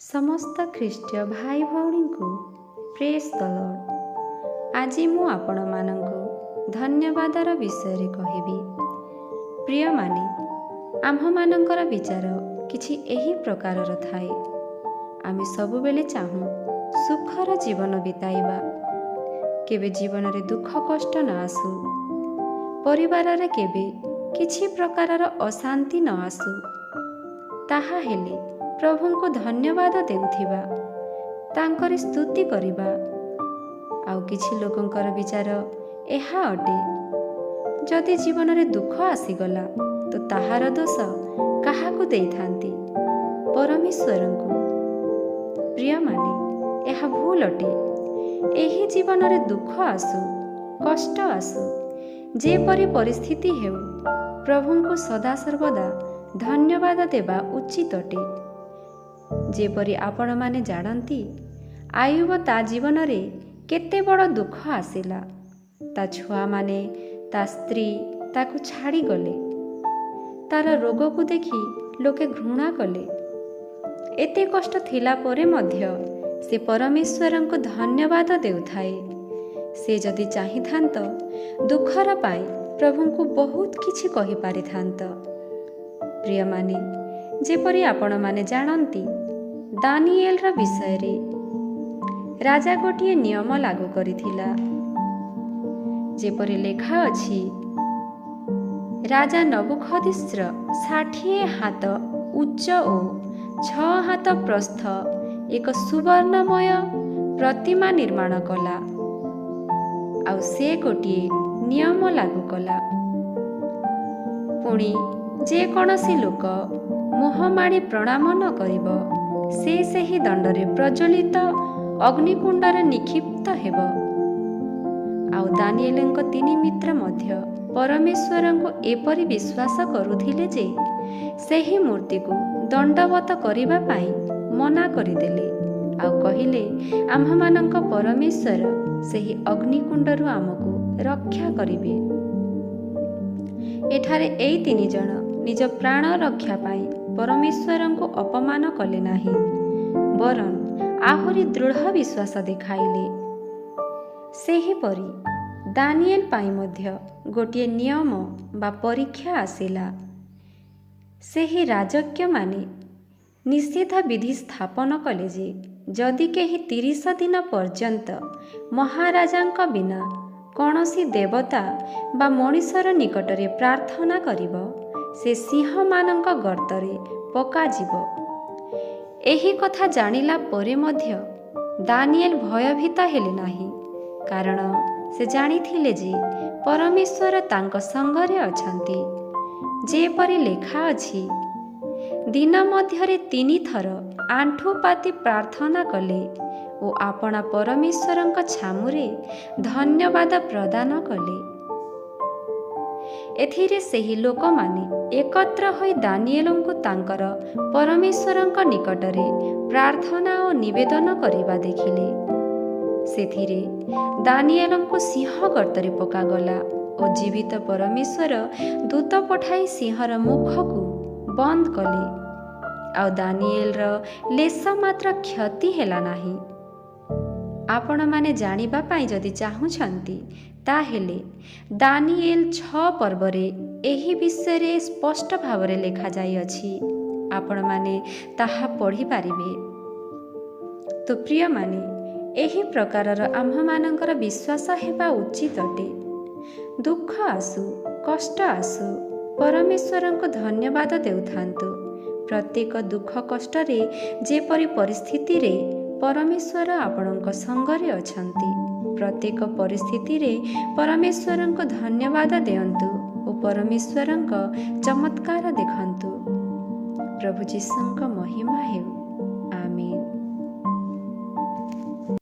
ସମସ୍ତ ଖ୍ରୀଷ୍ଟୀୟ ଭାଇ ଭଉଣୀଙ୍କୁ ପ୍ରେଜ୍ ଦ ଲର୍ଡ଼। ଆଜି ମୁଁ ଆପଣମାନଙ୍କୁ ଧନ୍ୟବାଦର ବିଷୟରେ କହିବି। ପ୍ରିୟମାନେ, ଆମ୍ଭମାନଙ୍କର ବିଚାର କିଛି ଏହି ପ୍ରକାରର ଥାଏ। ଆମେ ସବୁବେଳେ ଚାହୁଁ ସୁଖର ଜୀବନ ବିତାଇବା, କେବେ ଜୀବନରେ ଦୁଃଖ କଷ୍ଟ ନ ଆସୁ, ପରିବାରରେ କେବେ କିଛି ପ୍ରକାରର ଅଶାନ୍ତି ନ ଆସୁ। ତାହା ହେଲେ ପ୍ରଭୁଙ୍କୁ ଧନ୍ୟବାଦ ଦେଉଥିବା, ତାଙ୍କରି ସ୍ତୁତି କରିବା। ଆଉ କିଛି ଲୋକଙ୍କର ବିଚାର ଏହା ଅଟେ, ଯଦି ଜୀବନରେ ଦୁଃଖ ଆସିଗଲା ତ ତାହାର ଦୋଷ କାହାକୁ ଦେଇଥାନ୍ତି? ପରମେଶ୍ୱରଙ୍କୁ। ପ୍ରିୟମାନେ, ଏହା ଭୁଲ ଅଟେ। ଏହି ଜୀବନରେ ଦୁଃଖ ଆସୁ, କଷ୍ଟ ଆସୁ, ଯେପରି ପରିସ୍ଥିତି ହେଉ, ପ୍ରଭୁଙ୍କୁ ସଦାସର୍ବଦା ଧନ୍ୟବାଦ ଦେବା ଉଚିତ ଅଟେ। ଯେପରି ଆପଣମାନେ ଜାଣନ୍ତି, ଆୟୁବ ତା ଜୀବନରେ କେତେ ବଡ଼ ଦୁଃଖ ଆସିଲା। ତା ଛୁଆମାନେ, ତା ସ୍ତ୍ରୀ ତାକୁ ଛାଡ଼ିଗଲେ। ତାର ରୋଗକୁ ଦେଖି ଲୋକେ ଘୃଣା କଲେ। ଏତେ କଷ୍ଟ ଥିଲା ପରେ ମଧ୍ୟ ସେ ପରମେଶ୍ୱରଙ୍କୁ ଧନ୍ୟବାଦ ଦେଉଥାଏ। ସେ ଯଦି ଚାହିଁଥାନ୍ତ, ଦୁଃଖର ପାଇଁ ପ୍ରଭୁଙ୍କୁ ବହୁତ କିଛି କହିପାରିଥାନ୍ତ। ପ୍ରିୟମାନେ, ଯେପରି ଆପଣମାନେ ଜାଣନ୍ତି, ଦାନିଏଲର ବିଷୟରେ ରାଜା ଗୋଟିଏ ନିୟମ ଲାଗୁ କରିଥିଲା। ଯେପରି ଲେଖା ଅଛି, ରାଜା ନବୁଖଦିସ୍ର 60 ହାତ ଉଚ୍ଚ ଓ 6 ହାତ ପ୍ରସ୍ଥ ଏକ ସୁବର୍ଣ୍ଣମୟ ପ୍ରତିମା ନିର୍ମାଣ କଲା। ଆଉ ସେ ଗୋଟିଏ ନିୟମ ଲାଗୁ କଲା, ପୁଣି ଯେକୌଣସି ଲୋକ ମୁହଁ ମାଡ଼ି ପ୍ରଣାମ ନ କରିବ, ସେ ସେହି ଦଣ୍ଡରେ ପ୍ରଜ୍ୱଳିତ ଅଗ୍ନିକୁଣ୍ଡରେ ନିକ୍ଷିପ୍ତ ହେବ। ଆଉ ଦାନିଏଲଙ୍କ ତିନି ମିତ୍ର ମଧ୍ୟ ପରମେଶ୍ୱରଙ୍କୁ ଏପରି ବିଶ୍ୱାସ କରୁଥିଲେ ଯେ ସେହି ମୂର୍ତ୍ତିକୁ ଦଣ୍ଡବତ କରିବା ପାଇଁ ମନା କରିଦେଲେ, ଆଉ କହିଲେ, ଆମ୍ଭମାନଙ୍କ ପରମେଶ୍ୱର ସେହି ଅଗ୍ନିକୁଣ୍ଡରୁ ଆମକୁ ରକ୍ଷା କରିବେ। ଏଠାରେ ଏଇ ତିନି ଜଣ ନିଜ ପ୍ରାଣ ରକ୍ଷା ପାଇଁ ପରମେଶ୍ୱରଙ୍କୁ ଅପମାନ କଲେ ନାହିଁ, ବରଂ ଆହୁରି ଦୃଢ଼ ବିଶ୍ୱାସ ଦେଖାଇଲେ। ସେହିପରି ଦାନିଏଲ ପାଇଁ ମଧ୍ୟ ଗୋଟିଏ ନିୟମ ବା ପରୀକ୍ଷା ଆସିଲା। ସେହି ରାଜଜ୍ଞମାନେ ନିଷିଦ୍ଧ ବିଧି ସ୍ଥାପନ କଲେ ଯେ ଯଦି କେହି 30 ଦିନ ପର୍ଯ୍ୟନ୍ତ ମହାରାଜାଙ୍କ ବିନା କୌଣସି ଦେବତା ବା ମଣିଷର ନିକଟରେ ପ୍ରାର୍ଥନା କରିବ, ସେ ସିଂହମାନଙ୍କ ଗର୍ତ୍ତରେ ପକାଯିବ। ଏହି କଥା ଜାଣିଲା ପରେ ମଧ୍ୟ ଦାନିଏଲ ଭୟଭୀତ ହେଲେ ନାହିଁ, କାରଣ ସେ ଜାଣିଥିଲେ ଯେ ପରମେଶ୍ୱର ତାଙ୍କ ସଙ୍ଗରେ ଅଛନ୍ତି। ଯେପରି ଲେଖା ଅଛି, ଦିନ ମଧ୍ୟରେ 3 ଥର ଆଣ୍ଠୁ ପାତି ପ୍ରାର୍ଥନା କଲେ ଓ ଆପଣା ପରମେଶ୍ୱରଙ୍କ ଛାମୁରେ ଧନ୍ୟବାଦ ପ୍ରଦାନ କଲେ। ଏଥିରେ ସେହି ଲୋକମାନେ ଏକତ୍ର ହୋଇ ଦାନିଏଲଙ୍କୁ ତାଙ୍କର ପରମେଶ୍ୱରଙ୍କ ନିକଟରେ ପ୍ରାର୍ଥନା ଓ ନିବେଦନ କରିବା ଦେଖିଲେ। ସେଥିରେ ଦାନିଏଲଙ୍କୁ ସିଂହ ଗର୍ତ୍ତରେ ପକାଗଲା ଓ ଜୀବିତ ପରମେଶ୍ୱର ଦୂତ ପଠାଇ ସିଂହର ମୁଖକୁ ବନ୍ଦ କଲେ, ଆଉ ଦାନିଏଲର ଲେଶ ମାତ୍ର କ୍ଷତି ହେଲା ନାହିଁ। ଆପଣମାନେ ଜାଣିବା ପାଇଁ ଯଦି ଚାହୁଁଛନ୍ତି, ତାହେଲେ ଦାନିଏଲ 6 ପର୍ବରେ ଏହି ବିଷୟରେ ସ୍ପଷ୍ଟ ଭାବରେ ଲେଖାଯାଇଅଛି। ଆପଣମାନେ ତାହା ପଢ଼ିପାରିବେ। ତ ପ୍ରିୟମାନେ, ଏହି ପ୍ରକାରର ଆମ୍ଭମାନଙ୍କର ବିଶ୍ୱାସ ହେବା ଉଚିତ ଅଟେ। ଦୁଃଖ ଆସୁ, କଷ୍ଟ ଆସୁ, ପରମେଶ୍ୱରଙ୍କୁ ଧନ୍ୟବାଦ ଦେଉଥାନ୍ତୁ। ପ୍ରତ୍ୟେକ ଦୁଃଖ କଷ୍ଟରେ ଯେପରି ପରିସ୍ଥିତିରେ ପରମେଶ୍ୱର ଆପଣଙ୍କ ସଙ୍ଗରେ ଅଛନ୍ତି। ପ୍ରତ୍ୟେକ ପରିସ୍ଥିତିରେ ପରମେଶ୍ୱରଙ୍କୁ ଧନ୍ୟବାଦ ଦିଅନ୍ତୁ ଓ ପରମେଶ୍ୱରଙ୍କ ଚମତ୍କାର ଦେଖନ୍ତୁ। ପ୍ରଭୁ ଯୀଶୁଙ୍କ ମହିମା ହେଉ। ଆମେନ୍।